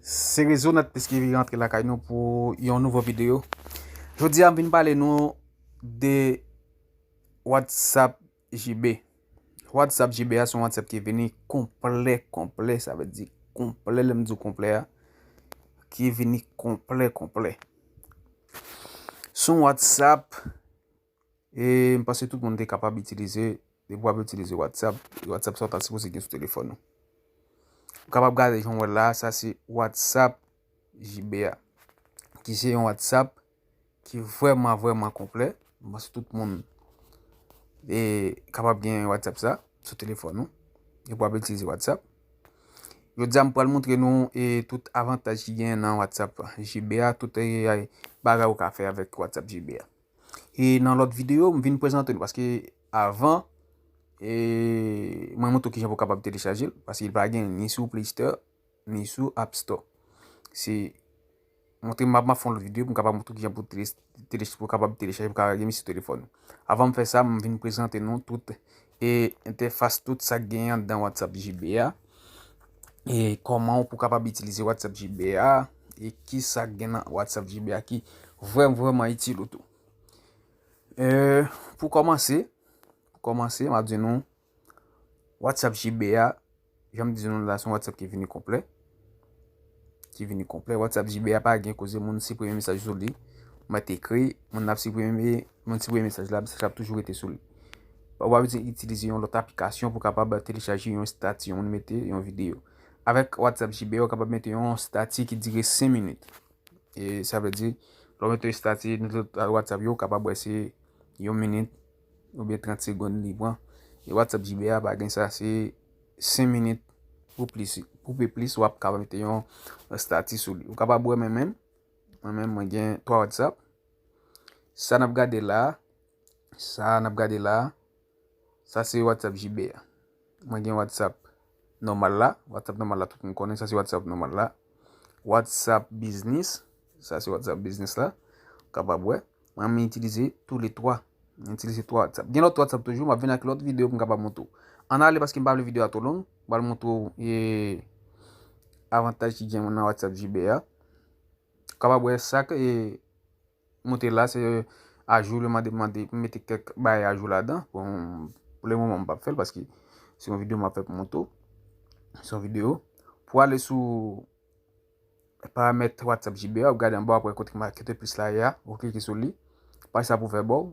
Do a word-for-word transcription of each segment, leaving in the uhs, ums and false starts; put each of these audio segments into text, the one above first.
Se Rezo Nèt Plis ki rantre lakay nou pou yon nouvo videyo. Jodi a, m vin pale nou de WhatsApp J B. WhatsApp J B a se yon WhatsApp ki vini konplè, konplè, sa vle di konplè, lè m di w konplè a, ki vini konplè, konplè. Se yon WhatsApp, e m panse tout moun te kapab itilize, depi w ap itilize WhatsApp, e WhatsApp sa w ta sipoze gen sou telefòn ou. Ou kapab gade jan w wè la, sa se WhatsApp J B a, ki se yon WhatsApp ki vrèman, vrèman konplè. M panse tout moun e kapab gen WhatsApp sa sou telefòn ou, e w ap itilize WhatsApp. Jodi a, m pral montre nou e tout avantaj ki genyen nan WhatsApp J B a, tout e, bagay ou ka fè avèk WhatsApp J B a. E nan lòt videyo, m vin prezante nou, paske avan, e, mwen montre w kijan pou w kapab telechaje l, paske l pa gen ni sou Play Store, ni sou App Store. Se montre m ap, m ap fè yon lòt videyo pou m kapab montre w kijan pou tele-, tele-, pou w kapab telechaje, pou w kapab gen li sou telefòn ou. Avan m fè sa, m vin prezante nou tout e entèfas, tout sa k genyen anndan WhatsApp J B a, e kòman pou w kapab itilize WhatsApp J B a, e ki sa k gen nan WhatsApp J B a ki vrèman, vrèman itil ou tou. E, pou kòmanse, pou kòmanse, m ap di nou, WhatsApp J B a, jan m di nou la, se yon WhatsApp ki vini konplè. Ki vini konplè. WhatsApp J B a pa gen koze moun siprime mesaj sou li. Ou mèt ekri, moun ap siprime, moun siprime mesaj la, mesaj la ap toujou rete sou li. Ou pa bezwen itilize yon lòt aplikasyon pou kapab telechaje yon estati, yon moun mete yon videyo. Avèk WhatsApp J B a, ou kapab mete yon estati ki dire senk minit. E sa vle di, lè w mete estati nan tout WhatsApp yo, ou kapab wè se yon minit oubyen trant segonn li pran. E WhatsApp J B a pa gen sa, se senk minit pou plis. Pou pi plis, w ap kapab mete yon estati sou li. Ou kapab wè mwen menm, mwen menm, mwen gen twa WhatsApp. Sa n ap gade la, sa n ap gade la, sa se WhatsApp J B a. Mwen gen WhatsApp nòmal la. WhatsApp nòmal la, tout moun konnen, sa se WhatsApp nòmal la. WhatsApp Business, sa se WhatsApp Business la. Ou kapab wè. Mwen, m itilize tou le twa. M itilize twa WhatsApp. Gen lòt WhatsApp toujou, m ap vin ak lòt videyo pou m kapab montre w. Ann ale, paske m pa vle videyo a twò long. M pral montre w, e, avantaj ki gen nan WhatsApp J B a. Ou kapab wè sa k, e, montre la, se ajou, yo mande, mande pou m mete kèk bagay ajou ladan. Bon, pou le moman, m p ap fè l paske se yon videyo m ap fè pou montre w. Se yon videyo. Pou ale sou paramèt WhatsApp J B a, w ap gade anba, w ap wè kote ki make plis la ye a, ou klike sou li. Paj sa pou ouvè ba w.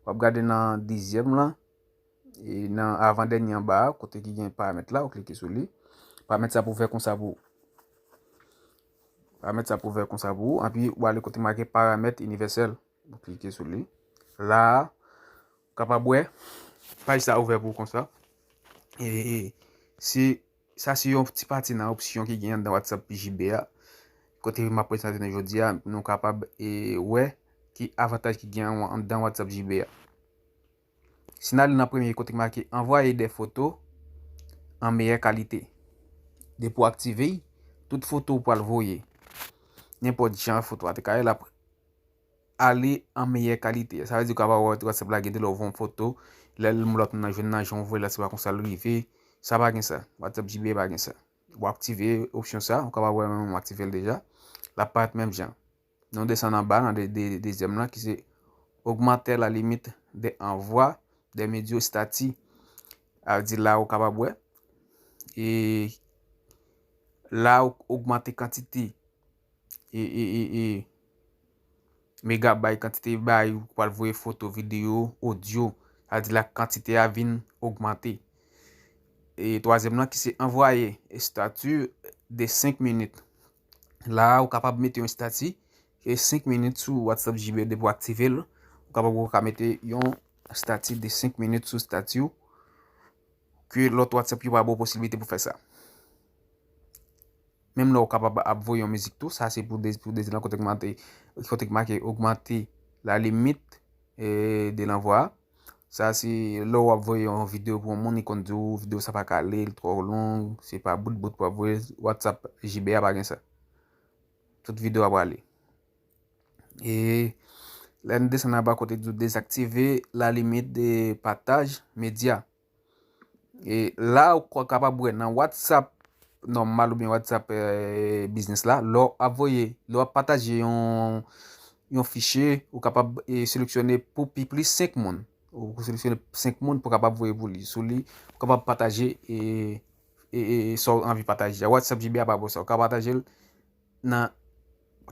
W ap gade nan dezyèm lan, e nan avan dènye anba a, kote ki gen paramèt la, ou klike sou li. Paramèt sa pou ouvè konsa pou ou. Paramèt sa pou ouvè konsa pou ou. Anpi, ou ale kote make paramèt inivèsèl. Ou klike sou li. La a, ou kapab wè, paj sa ouvè pou ou konsa. E, e, se, sa se yon ti pati nan opsyon ki gen anndan WhatsApp J B a. Kote m ap prezante nou jodi a, nou kapab, e, wè ki avantaj ki gen anndan WhatsApp J B a. Si n ale nan premye kote ki make Envoyer des photos en meilleure qualité. Depi w aktive l, tout foto ou pral voye, nenpòt jan foto a te ka ye, l ap ale an meyè kalite. Sa vle di ou kapab wè WhatsApp la gen de lè ou voye yon foto, lè lòt moun nan jwenn nan jan ou voye l la, se pa konsa l rive. Sa pa gen sa. WhatsApp J B pa gen sa. Ou aktive opsyon sa, ou kapab wè mwen m aktive l deja. L ap parèt menm jan. Nou desann anba nan de, de, dezyèm lan ki se augmenter la limite des envois des médias stati. A di la ou kapab wè. E la ou ogmante kantite e, e, e, e, megabay, kantite bay ou pral voye foto, videyo, odyo. Sa vle di la kantite a vin ogmante. E twazyèm lan ki se anvoye estati de senk minit. La ou kapab mete yon estati e senk minit sou WhatsApp J B depi w aktive l. Ou kapab ou ka mete yon estati de senk minit sou estati w ke lòt WhatsApp yo pa ba w posiblite pou fè sa. Menm lè ou kapab ap voye yon mizik tou, sa se pou de, pou dezyèm lan kote k make, kote k make augmenter la limite, e, de l'envoi. Sa se lè w ap voye yon videyo pou yon moun, li konn di w videyo sa pa ka ale, li twò long, se pa bout bout pou ap voye, WhatsApp J B a pa gen sa. Tout videyo a prale. E lè n desann anba kote k di w désactiver la limite de partage média. E la ou ka kapab wè nan WhatsApp, nòmal oubyen WhatsApp, eh, biznis la, lè w ap voye, lè w ap pataje yon, yon fichye, ou kapab, eh, seleksyone pou pi plis senk moun. Ou seleksyone senk moun pou kapab voye pou li, sou li, ou kapab pataje, eh, eh, eh, sa w anvi pataje a. WhatsApp J B a pa bon sa. Ou ka pataje l nan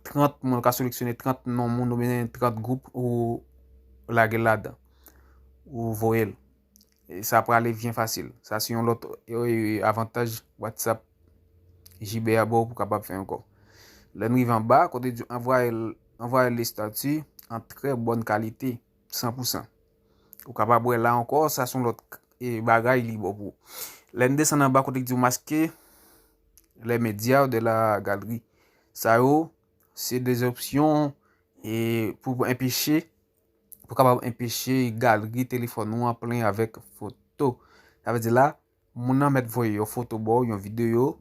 trant moun, ou ka seleksyone trant non moun oubyen trant gwoup ou lage l ladan. Ou voye l. E sa prale byen fasil. Sa se yon lòt, e, avantaj WhatsApp J B a ba w pou kapab fè ankò. Lè n rive anba, kote di anvoye l, anvoye l estati an trè bòn kalite, san pou san. Ou kapab wè la ankò, sa se yon lòt, e, bagay li ba w pou. Lè n desann anba kote ki di w maske les médias de la galerie. Sa yo, se de opsyon, e, pou enpeche, pou kapab enpeche galri telefòn ou an plen avèk foto. Sa vle di la, moun nan mèt voye yon foto ba w, yon videyo,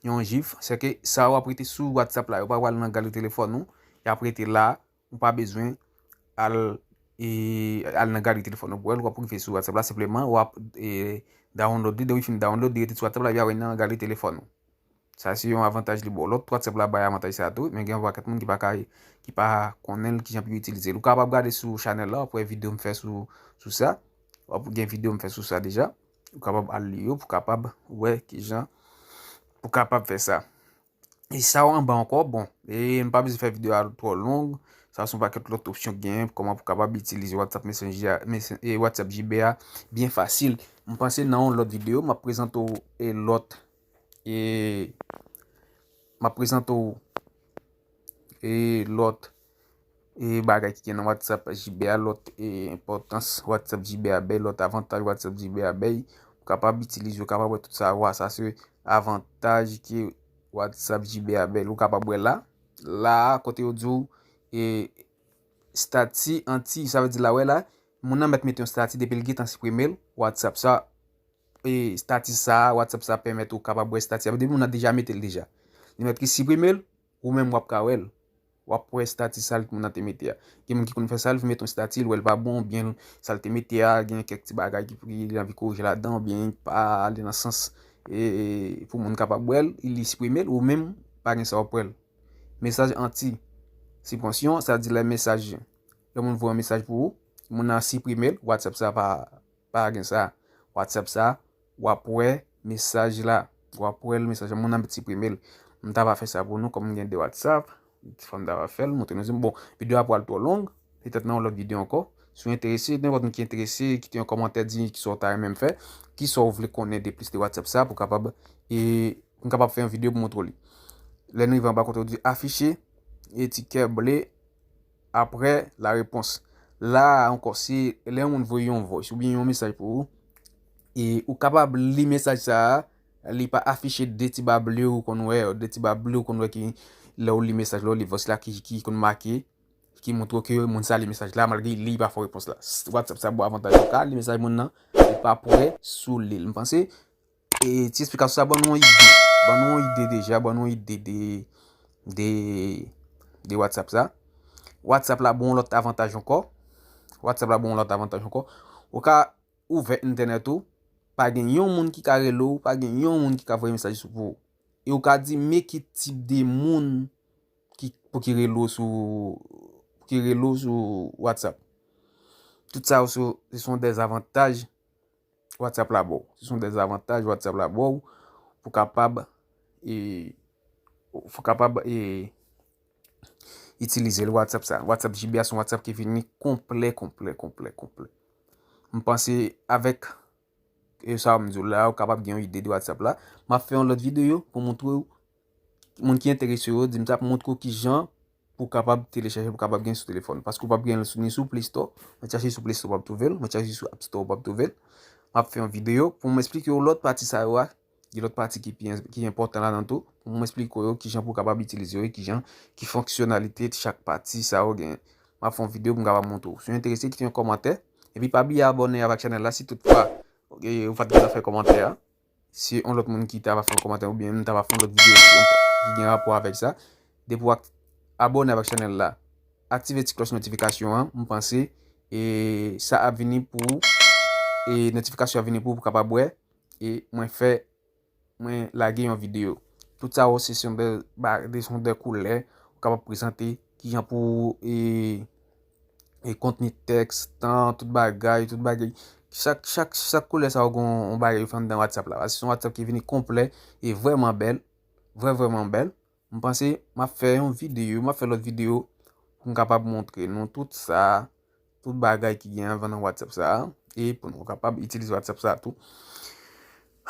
yon jif. Sèke sa yo ap rete sou WhatsApp la, yo pa pral nan galri telefòn ou, y ap rete la, ou pa bezwen al, e, al nan galri telefòn ou pou wè l, w ap rive sou WhatsApp la, senpleman, w ap, e, download li, depi w fin download li, rete sou WhatsApp la, epi apre nan galri telefòn ou. Sa se yon avantaj li ba w. Lòt WhatsApp la bay avantaj sa tou, men gen yon pakèt moun ki pa ka, ki pa konnen l, kijan pou yo itilize l. Ou kapab gade sou chanèl la, w ap wè videyo m fè sou, sou sa. W ap gen videyo m fè sou sa deja. Ou kapab al li yo pou kapab wè kijan pou kapab fè sa. E sa yo anba ankò, bon, e m pa bezwen fè videyo a twò long. Sa se yon pakèt lòt opsyon ki genyen, kòman pou kapab itilize WhatsApp Messenger, Messen- e WhatsApp J B a byen fasil. M panse nan yon lòt videyo, m ap prezante w e lòt, e m ap prezante w e lòt, e bagay ki gen nan WhatsApp J B a, lòt, e enpòtans WhatsApp J B a bay, lòt avantaj WhatsApp J B a bay. Ou kapab itilize, ou kapab wè tout sa, wa, sa se avantaj ke WhatsApp J B a bay. Ou kapab wè la, la, kote yo di w, e, estati anti, sa vle di la, wè la, moun nan mèt mete yon estati, depi l gentan siprime l, WhatsApp sa, e, estati sa, WhatsApp sa pèmèt ou kapab wè estati a. Depi moun nan deja mete l deja. Li mèt ki siprime l, ou menm w ap ka wè l. W ap wè estati sa l moun nan te mete a. Gen moun ki konn fè sa, l mete yon estati, l wè l pa bon, oubyen sa l te mete a, gen kèk ti bagay ki, ki li anvi korije ladan, oubyen pa ale nan sans, e, e, pou moun kapab wè l, li siprime l, ou menm pa gen sa w ap wè l. Mesaj anti sipansyon, sa di lè mesaj, lè moun voye yon mesaj pou ou, moun nan siprime l, WhatsApp sa pa, pa gen sa. WhatsApp sa, w ap wè mesaj la. W ap wè l mesaj la, moun nan met siprime l. M ta va fè sa pou nou, kòm m gen de WhatsApp, fò m ta va fè l, montre nou. Bon, videyo a pral twò long, petèt nan yon lòt videyo ankò. Si w enterese, nenpòt moun ki enterese, kite yon kòmantè, di kisa w ta renmen m fè, kisa w vle konnen de plis de WhatsApp sa, pou kapab, e, pou m kapab fè yon videyo pou montre w li. Lè n rive anba kote w di afiche, e ti kè ble, apre la repons. La a ankò, se lè yon moun voye yon voice oubyen yon mesaj pou ou, e ou kapab li mesaj sa a, li pa afiche de ti ba ble ou konn wè, de ti ba ble ou konn wè ki lè ou li mesaj la, ou li voice la ki, ki konn make, ki montre w ke moun sa li mesaj la, malgre li pa fè repons la. WhatsApp sa ba w avantaj ou ka li mesaj moun nan, li pa pwè sou li. M panse, e, ti esplikasyon sa ban nou yon ide. Ban nou yon ide deja, ban nou yon ide de, de, de WhatsApp sa. WhatsApp la bon lòt avantaj ankò. WhatsApp la bon lòt avantaj ankò. Ou ka ouvè entènèt ou, pa gen yon moun ki ka rele w, pa gen yon moun ki ka voye mesaj sou pou ou. E ou ka di men ki tip de moun ki, pou ki rele w sou, pou ki rele w sou WhatsApp. Tout sa yo se, se son dezavantaj WhatsApp la ba w. Se son dezavantaj WhatsApp la ba w pou kapab, e, pou kapab, e, itilize l WhatsApp sa. WhatsApp J B a se yon WhatsApp ki vini konplè, konplè, konplè, konplè. M panse avèk, e, sa m di w la, ou kapab gen yon ide de WhatsApp la. M ap fè yon lòt videyo pou montre w, moun ki enterese yo, di m sa pou montre w kijan pou kapab telechaje, pou kapab gen sou telefòn. Paske w p ap gen l sou, ni sou Play Store. Mwen chache sou Play Store, w p ap twouve l. Mwen chache sou App Store, w p ap twouve l. M ap fè yon videyo pou m esplike w lòt pati sa yo a. Gen lòt pati ki pi, ki enpòtan ladan tou. Pou m esplike w yo kijan pou w kapab itilize yo e kijan, ki fonksyonalite chak pati sa yo genyen. M ap fè yon videyo pou m kapab montre w. Si w enterese, kite yon kòmantè. Epi pa bliye abòne avèk chanèl la si toutfwa, e, ou pa t gentan fè kòmantè a. Si yon lòt moun ki ta va fè yon kòmantè oubyen m ta va fè yon lòt videyo ki gen rapò avèk sa. Depi w ak-, abòne avèk chanèl la, aktive ti klòch notifikasyon an, m panse, e, sa ap vini pou ou, e, notifikasyon ap vini pou ou, pou w kapab wè, e, mwen fè mwen lage yon videyo. Tout sa yo se se yon de, ba- de, se yon de koulè ou kapab prezante kijan pou e, e kontni tèks, tan, tout bagay, tout bagay. Chak, chak, chak koulè sa yo gen yon bagay yo fè anndan WhatsApp la. Paske se yon WhatsApp ki vini konplè e vrèman bèl. Vrè, vrèman bèl. M panse m ap fè yon videyo, m ap fè lòt videyo pou m kapab montre nou tout sa, tout bagay ki gen anvan nan WhatsApp sa a, e pou nou kapab itilize WhatsApp sa a tou.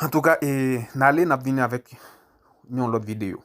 Antouka, e, n ale, n ap vini avèk yon lòt videyo.